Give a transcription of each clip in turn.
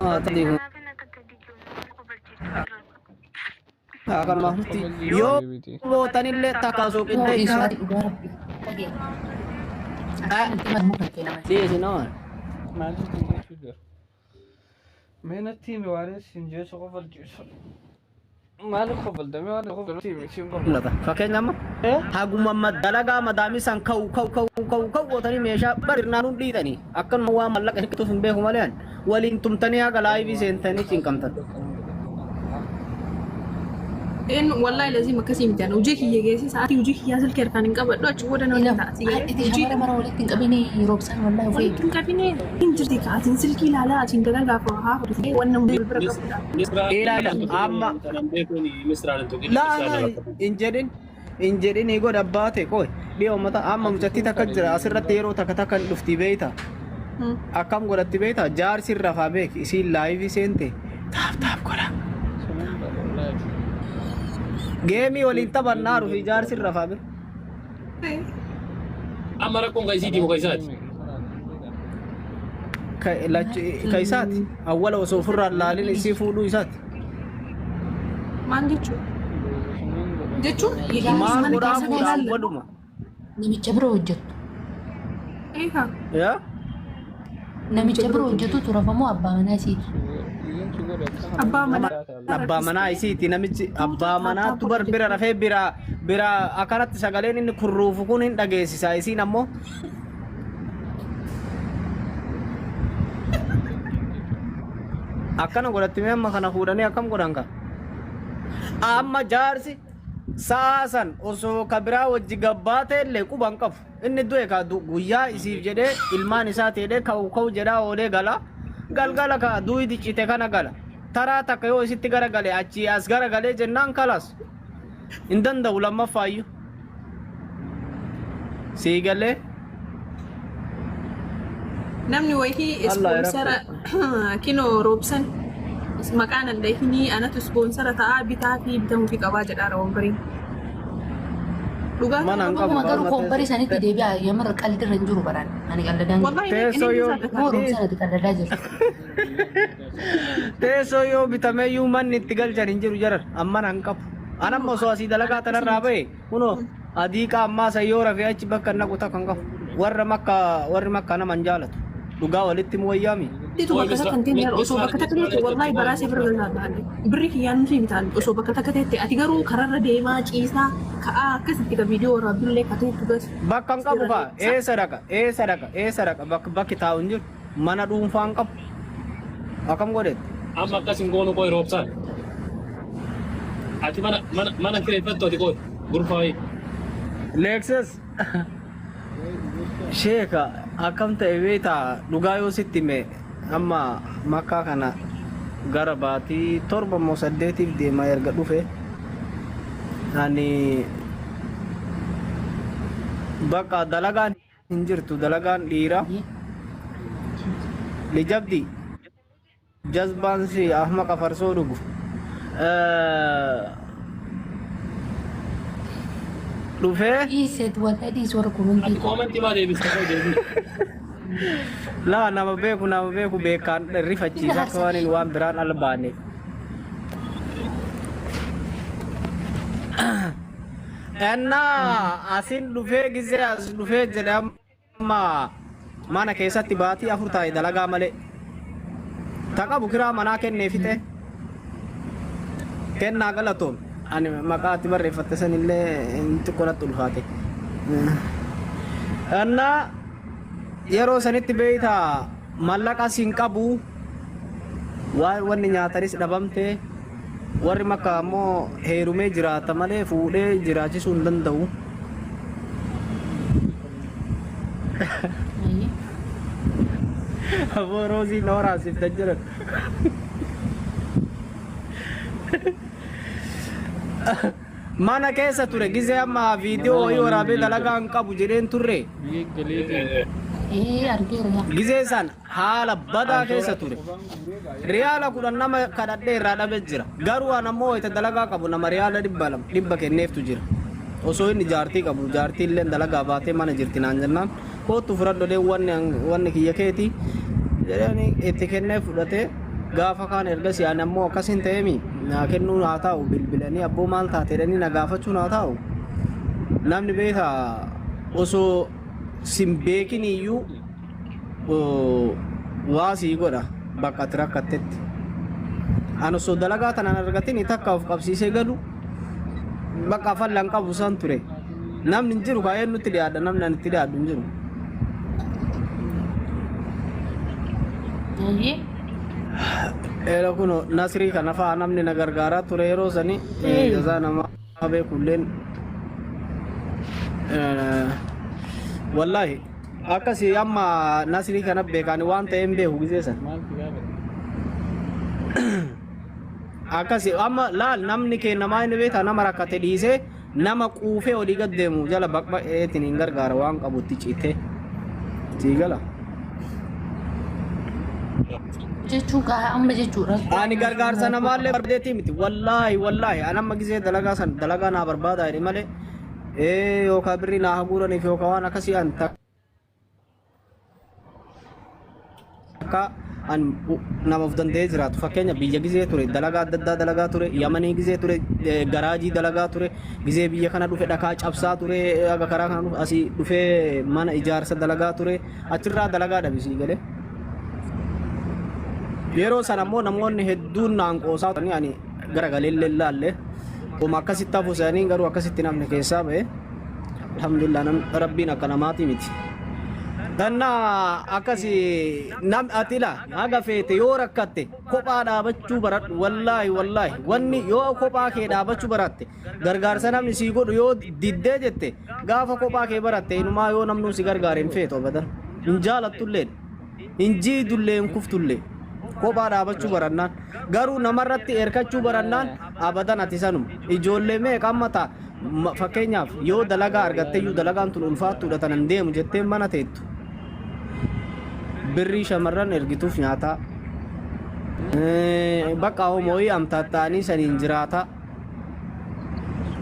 Ta'e Akkamaatti yoo bootanillee takka suuqiddee Dhiisuu ati dhugaa rabbi. Dhagee. Akkanatti maal muka kee nama. Dhiyeessi nama. Maaltu siin jechuu jira? Mee natti himi waan siin jeessu kofalchiisu. Maaliif kofalta? Mee waan kofaltu himi siin kofalta. Mul'ata. Fakkeenya amma haguma dalagaa madaamii san ka'u ka'u ka'u ka'u ka'u gootanii meeshaa barirnaanuun dhiitanii akkanuma waan mallaqa hirkituuf hin beeku malee waliin tumtanii haga laayivii seentanii cinqamtan. Een wallahi lazim akkasii miti ani hojii kiyya geesse sa'aatii hojii kiyyaa silkii harkaan hin qabadhu achi booda nama Ila ta'a si galee ati hojii shamara mara walitti hin qabini roobsaan wallahi of walitti eegi. hin qabine hin jirti ka'atiin silkii ilaalaa atiin dalagaa fi haa fudhatee wanna hunda bira qabudha. Ilaala amma laa laa hin jedhin hin jedhin godha baate qoy dhiyoo mata amma mucattii takka jira asirratti yeroo takka takka hin dhufti beeyta akkam godhatti beeyta jaarsi irra faa beek isiin laayivii seente taap taap godha geemii waliin taphannaa rufi jaarsi irra faa beek Amma rakkoon kan isiiti muka isaati. Ka isaati awwala osoo ofirraan laalin isii fuudhuu isaati. Maal jechuun? Jechuun Maal mana godhaa keessa fuudha ilaalla. awwaluma. Namicha bira hojjettu. Eegaa. Yaa? Namicha bira hojjetu turafamoo abbaa manaa isiiti. Abbaa manaa. Abbaa manaa isiiti namichi abbaa manaatu bar bira rafee bira bira akkanatti sagaleen inni kurruufu kun hin dhageessisa isiin ammoo akkana godhatti mee amma kana fuudhanii akkam godhan ka amma jaarsi sa'aa san osoo ka biraa wajji gabbaatee illee quba hin qabu inni du'e ka guyyaa isiif jedhee ilmaan isaa ta'ee ka'u ka'u jedhaa oolee gala galgala ka du'iti cite kana gala taraa takka yoo isitti gara gale achii as gara galee jennaan kalas hin danda'u lammaffaayyuu sii galee Namni wayii Allah ispoonsara kinoo roobsan maqaan an dhahinii anatu ispoonsara ta'aa bitaa fi bitamuu fi qabaa jedhaara wombariin. Dhugaa Mana hin qabu. Dhuguma garuu koombarii sanitti deebi'a yamar qaldirra hin jiru baraan. Ani qalladaan jiru. Wallahi Teessoo inni yoo isaa Moo roobsan ati qalladaa jirtu. Teessoo yoo bitameeyyuu manni itti galchan hin jiru jaran amma hin qabu. An amma osoo asii dalagaa tanarraa ba'e kunoo adiiqaa ammaa san yoo rafee achi bakka naqu takka hin qabu. Warra makka warri makka nama hin jaalatu. Dhugaa walitti mu wayyaami. Itu bakka takka hin teenye osoo bakka takka teette wallahi baraa si bira galaa birri kiyyaan nuti bitaan osoo bakka takka teette ati garuu kararra deemaa ciisaa ka'aa akkasitti ka viidiyoo waraabdullee ka teettu gas. Bakka hin qabu kaa eessa dhaqa eessa dhaqa eessa dhaqa bakki bakki taa'u hin jiru. Mana dhuunfaa hin qabu. Akkam godhetti? Amma akkas hin goonu qoy roobsaan. Ati mana mana mana kireeffattu ati qoy gurfaa wayii. Leekses sheeka akkam ta'e beektaa dhugaa yoo sitti hime amma makkaa kana gara baatii 7 moo 8f deema erga dhufe ani bakka dalagaan hin jirtu dalagaan dhiira lijabdi jazbaan si ahmaqa farsoo dhugu dhufee Dhiiseet wallahi dhiis warra komentii. Ati koomentii maa deebista qoy deebii. Laa nama beeku nama beeku beekaan rifachiisa akka waan hin waan biraan ala baaneef. Ennaa asin dhufee gizee as dhufee jedhe amma mana keessatti baatii 4 taa'e dalagaa malee. Ta qabu kiraa manaa kennee fixe. Kennaa galatoom. Ani maqaa ati barreeffatte sanillee hin xiqqoo natti ulfaate. Ennaa yeroo sanitti beeyta mallaqas hin qabu waan wanni nyaatanis dhabamte warri makka ammoo heerumee jiraata malee fuudhee jiraachisuu hin danda'u. Ayyee. Aboo roozii na waraasiftan jedhan. Mana keessa ture gizee amma viidiyoo wayii waraabee dalagaa hin qabu jedheen turre. Ee argeera yaa. Gizee san haala badaa keessa ture. Riyaala 10 nama kadhadhee irraa dhabe jira. Garuu an ammoo wayita dalagaa qabu nama riyaala 200 dhibba kenneeftu jira. Osoo inni jaartii qabu jaartii illee dalagaa baatee mana jirti naan jennaan koottu fudhadhu jedheen wanni wanni kiyya keeti jedhanii itti kennee fudhatee Gaafa kaan ergasii ani ammoo akkas hin ta'eemi naa kennuu haa taa'u, bilbilanii abboo maal taate jedhanii na gaafachuun haa taa'u. Namni beekaa osoo sin beekin iyyuu waa sii godha bakka ati rakkattetti. Ani osoo dalagaa tanaan argatin takka of qabsiisee galu bakka fallan qabu san ture. Namni hin jiru kaa'ee nutti dhiyaadha, namni ani itti dhiyaadhu hin jiru. Ayyee. Eera kun Nasrii kana fa'aa namni na gargaaraa ture yeroo sani jazaa namaa beekulleen, wallaahi akkasii amma Nasrii kana beekaan waan ta'e hin beeku gisee san. Maaltu gaafate? Akkasii amma laal, namni kennamaa inni beektaa nama rakkate dhiisee nama quufee olii gad deemu jala baqbaqeetiin hin gargaara waan qabutti cite. Sii gala. Jechuun kaa amma jechuudha. Ani gargaarsa namaallee barbaadeetii miti. Wallaahi, wallaahi, ani amma gisee dalagaa san dalagaa naa barbaada jedhe malee yookaan birrii naa haguuraniif yookaan waan akkasii an takka an nama of danda'ee jiraatu. Fakkeenya, biyya gisee ture dalagaa adda addaa dalagaa ture, Yamanii gisee ture garaajii dalagaa ture, gisee biyya kana dhufe dhakaa cabsaa ture, aga karaa kana dhufe asii dhufee mana ijaarsa dalagaa ture, achirraa dalagaa dhabisii galee. Yeroo sana immoo namoonni hedduun naan qoosaa turanii, ani garagalee laalle uma akkasitti hafu se'anii, garuu akkasitti namni keessaa ba'e. Alhamdulillah, rabbiin akka namaati miti. Tannaa akkasi nam ati la haga feete yoo rakkatte kophaa dhaabachuu baradhu. Wallaahi, wallaahi, wanni yoo kophaa kee dhaabachuu baratte, gargaarsa namni sii godhu yoo diddee jette, gaafa kophaa kee baratte inumaa yoo namni si gargaare hin feetu, abadan hin jaalattulleen, hin jiidullee, hin kuftullee. Kophaa dhaabachuu barannaan, garuu namarratti erkachuu barannaan abadan ati sanuma. Ijoollee meeqa amma ta'a, fakkeenyaaf yoo dalagaa argatteyyuu dalagaan tun ulfaattuudha tanan deemu jettee mana teettu, birrii shamarran ergituuf nyaataa, bakka homooyii amtaatta'anii saniin jiraataa.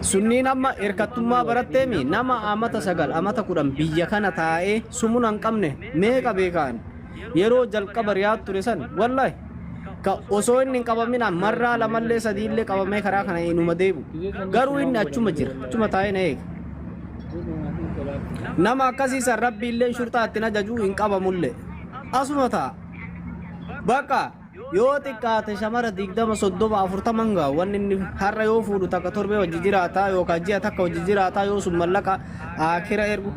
Sunniin amma hirkattummaa baratteemi. Nama amata 9, amata 10 biyya kana taa'ee sumuna hin qabne meeqa beekaan. Yeroo jalqaba Riyaad ture san, wallahi, ka osoo inni hin qabamin marraa lamallee sadiillee qabamee karaa kana inuma deebu, garuu inni achuma jira, achuma taa'ee na eega. Nama akkasii san Rabbi illee shurxaa ittiin ajajuu hin qabamullee, asuma taa'a. Bakka yoo xiqqaate shamara 20, 30, 40 gaa wanni inni har'a yoo fuudhu takka torbee wajji jiraataa yookaan ji'a takka wajji jiraataa, yoo sun mallaqa akira ergu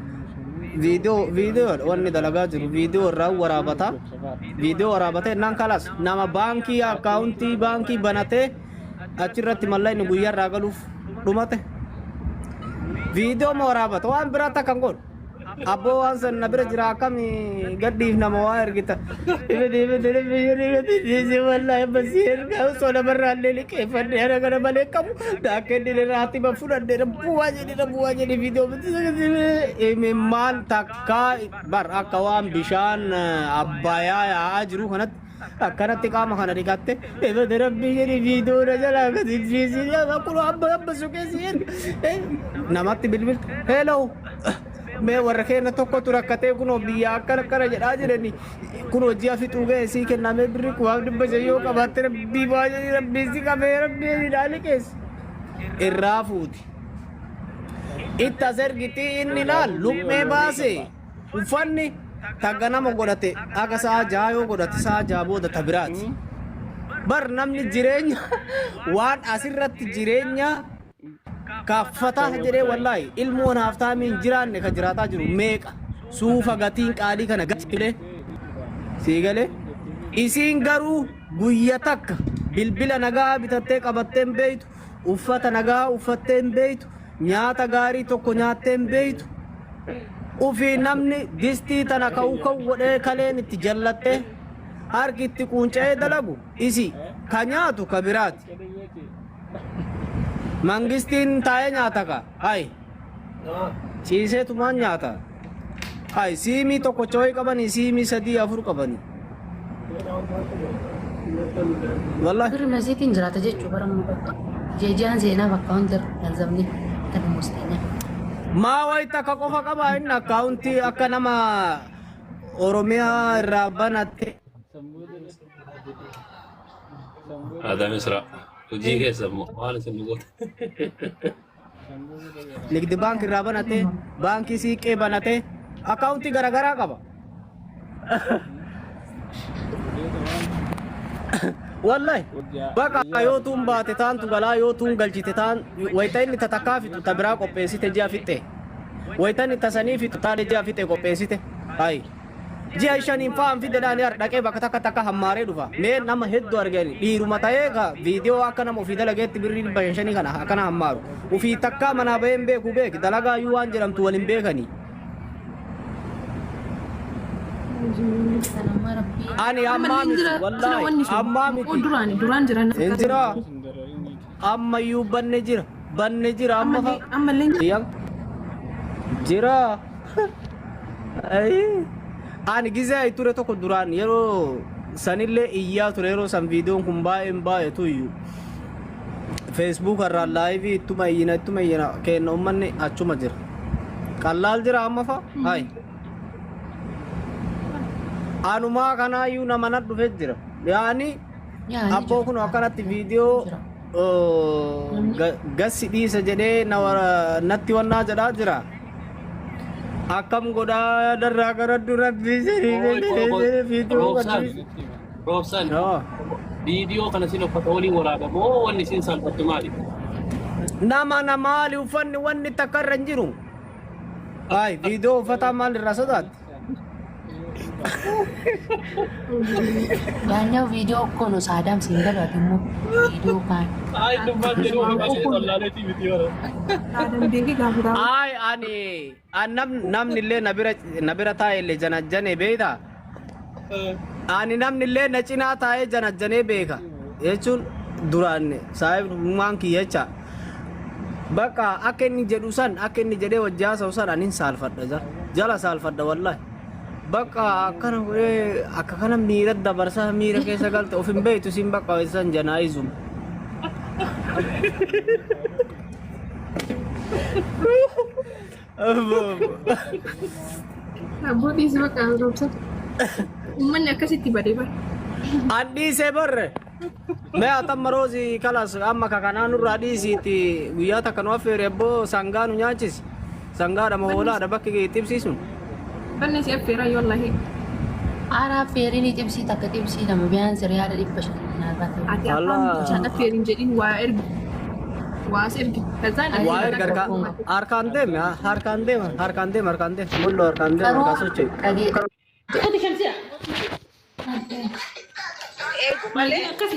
viidiyoo viidiyoo wanni dalagaa jiru viidiyoo irraa waraabata. Viidiyoo waraabatee innaan kalas nama baankii akkaawuntii baankii banatee achirratti mallaqni guyyaa irraa galuuf dhumate. Viidiyoo ma waraabata, waan biraa takka hin godhu. Abboo, waan san na bira jira, akkami gadhiif nama waa ergita. Wallaahi basii ergaa osoo namarraa illee liqeeffadhe ana kana malee qabu daakkee irraatti ma fudhadhe bu'aa jedhe bu'aa jedhe viidiyoo maal takkaa bar akka waan bishaan Abbayaa yaa'aa jiru kanatti akkanatti qaama kana dhiqatte, ebade Rabbii jedhi viidiyoo na jalaa gadi fiisi akkuma abba abba suqeessi namatti bilbilta. Hello, mee warra keenya tokkotu rakkatee kunoo biyya akkana akkana jedhaa jirani, kunoo ji'a fixuu ga'e, sii kennamee birri 500,000 yoo qabaatte, Rabbii waa jedhi, Rabbii si qabee, Rabbii jedhi liqeessi irraa fuuti. Itti as ergiti, inni laal lummee baase. Uffanni takka nama godhate akka sa'a 6 yoo godhate, sa'a 6 booda ta biraati. Bar namni jireenya waan asirratti jireenya kaffata jedhee, wallaahi, ilmoon haaftaamiin jiraanne ka jiraataa jiru meeqa? Suufa gatiin qaalii kana galee sii galee, isiin garuu guyya takka bilbila nagaa bitattee qabattee hin beeytu, uffata nagaa uffattee hin beeytu, nyaata gaarii tokko nyaattee hin beeytu. Ufii namni distii tana ka'u ka'u godhee kaleen itti jallattee harki itti quunca'ee dalagu, isi ka nyaatu ka biraati. Mangistiin taa'ee nyaata ka hay ciiseetumaan nyaata hay siimii tokkocha wayii qabanii, siimii sadii afur qabanii, wallahi. Birri masiitiin jiraata jechuu bara amma bakka. Jeejaan seenaa bakka hundi ganzabni kan musliimaa. Maa wayi takka qofa qaba inni akkaawuntii akka nama Oromiyaa irraa banatte. Adam Isra. Hojii keessa immoo maal isin goota? Nigdi baankii irraa banate, baankii siiqqee banate, akkaawuntii garaagaraa qaba. Wallahi baqa yoo tuun baate taantu galaa yoo tuun galchite taan wayita inni tatakkaa fixu ta biraa qopheessite ji'a fixxe. Wayita inni tasanii fixu taane ji'a fixe qopheessite. Hayi. Ji'a shaniin fa'aan fidedhaan yaar dhaqee bakka takka takka hammaaree dhufa. Mee nama hedduu argani dhiiruma ta'ee ka viidiyoo akka nama ofii dalageetti birrii 500 kana akkana hammaaru. Ofii takkaa manaa bahee hin beeku beeki dalagaa iyyuu waan jedhamtu wal hin beekanii. Sanamma rabbii. Ani ammaa Ammallee miti jira sila wallaahi wanni sun. ammaa Oo miti. duraan duraan jira na Hin fakkaata. jira ammayyuu banne jira banne jira amma Ammallee fa. ammallee jira. Yan jira. Ayii. Ani gizee ayi ture tokko duraan yeroo sanillee iyyaa ture yeroo san viidiyoon kun baay'een baay'atu iyyuu. Facebook irraa laayivii ittuma iyyina ittuma iyyina kenna uummanni achuma jira. Qallaal jira amma fa? Hayi. Anumaa kanaayyuu nama na dhufe jira. Yaani Yaa ni abboo jira. kun akkanatti viidiyoo Jira. gassi dhiisa jedhee na natti wannaa jedhaa jira. Akkam godhaa darraa gara duratti viidiyoo Roobsaan. gadhiisa. Roobsaan. Yoo. Viidiyoo kana sin uffata waliin waraaba moo wanni isin saalfattu maali? Nama na maali uffanni wanni takka irra hin jiru. Ay, viidiyoo uffataa maal irraa sodaatti? Yaanyaw viidiyoo kono saadaam siin gabaate immoo viidiyoo kaan. Ay, dubbaan jedhu wallaaleetii miti bara. Adam beekee gaafa gaafa. Ay, ani an namni illee na bira taa'e illee janajjane beektaa? Ani namni illee na cinaa taa'ee janajjanee beeka. Jechuun duraan saahibummaan kiyya jecha. Bakka akka inni jedhu san akka inni jedhee wajji haasa'u san anin saalfadha jala. Jala saalfadha wallahi. Bakka akkana godhee akka kana miira dabarsaa miira keessa galte of hin beektu siin bakka san janaayizum. Abbootiin si bakka roobsa. Uummanni akkasitti badee bara. An dhiisee barre. Mee atamma roozii kalas amma ka kanaa nurraa dhiisiiti guyyaa takka nu affeere abboo sangaa nu nyaachisi. Sangaadha moo hoolaadha bakki kee itti ibsiisun. Banne si affeeraa yoo wallahi. Aaraa affeerini xibsii takka xibsii lama biyaan riyaala 500 naarraa ta'e. Ati afaan Allah. bishaan affeerin jedhin waa ergi. Waa as ergi. Kazaan Ay, Waa erga harkaan deeme harkaan deema harkaan deema harkaan deema mul'oo harkaan deema Garuu harkaan socho'e. dhagee Malee akkas